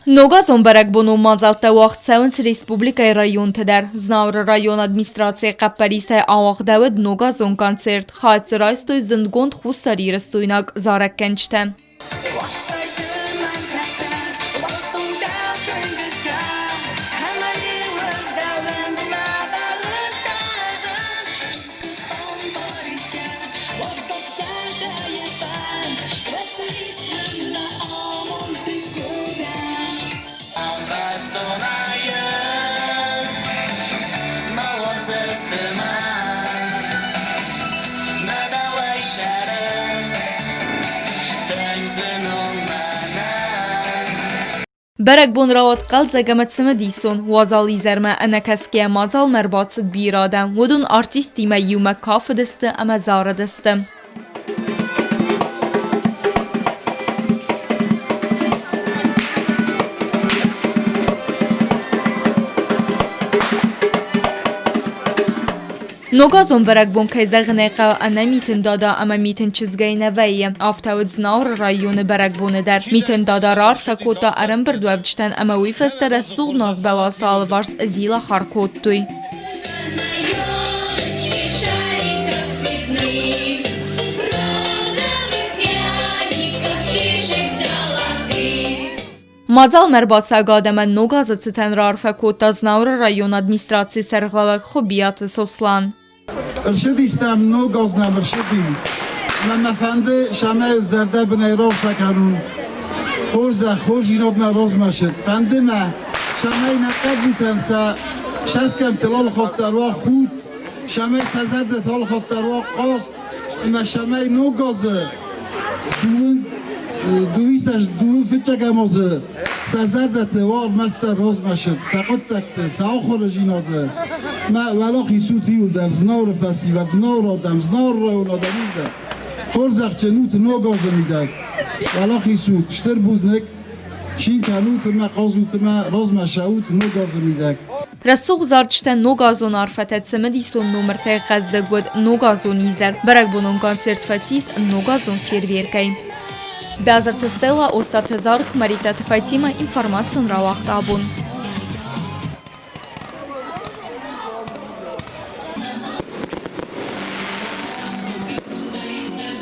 Ногазон бӕрӕгбонон мадзӕлттӕ уагъд цӕуынц республикӕйы районты дӕр. Знауыры районы администрацийы хъӕппӕрисӕй ауагъдӕуыд ногазон концерт. Хайад дзы райстой зындгонд хуссарирыстойнаг зарӕггӕнджытӕ. Бӕрӕгбон рауад хъӕлдзӕг ӕмӕ цымыдисон. Уазал изӕрмӕ ӕнӕкӕсгӕ мадзалмӕ ӕрбацыд бирӕ адӕм. Уыдон артисттимӕ иумӕ кафыдысты ӕмӕ зарыдысты. Ногазон бӕрӕгбон, кӕй зӕгъын ӕй хъӕуы, ӕнӕ Митын Дада ӕмӕ Митын чызгӕй нӕ вӕййы. Афтӕ уыд Знауыры районы бӕрӕгбоны дӕр. Митын Дада раарфӕ кодта ӕрӕмбырдуӕвджытӕн ӕмӕ уый фӕстӕ рӕсугъд назбӕласы алыварс зилахар кодтой. Мадзалмӕ ӕрбацӕугӕ адӕмӕн ног азы цытӕн раарфӕ кодта Знауыры районы администрацийы сӕргълӕууӕг Хуыбиаты Сослан. Ӕрцыдистӕм ног аз нӕм ӕрцыди, ӕмӕ мӕ фӕнды, цӕмӕй зӕрдӕбынӕй раарфӕ кӕнон. Хорзӕх, хорздзинадмӕ размӕ цыд. Фӕнды мӕ, цӕмӕй нӕ хъӕбултӕн сӕ цӕсгӕмттыл алыхатт дӕр уа худт, цӕмӕй сӕ зӕрдӕты алыхатт дӕр уа хъазт ӕмӕ цӕмӕй ног азы дыууын дыууиссӕдз дыууын фыццӕгӕм азы сӕ зӕрдӕты уа ӕрмӕстдӕр размӕ цыд, сӕ хъуыддӕгты, сӕ ахуыры Мӕ уӕлахиз ут иуылдӕр Знауыры фӕсивӕд, Знауыры адӕм, Знауыры районы адӕм иуылдӕр. Хорзӕхджын ут ног азы мидӕг. Уӕлахиз ут, стыр бузныг. Цин кӕнут ӕмӕ хъазут ӕмӕ размӕ цӕут ног азы мидӕг. Рӕсугъд зарджытӕ ногазон арфӕтӕ цымыдисон номыртӕй хъӕздыг уыд ногазон изӕр. Бӕрӕгбонон концерт фӕцис ногазон фейерверкӕй. Бязырты Стелла, Остъаты Зарк, Маритаты Фатимӕ, информацион рауагъд абон.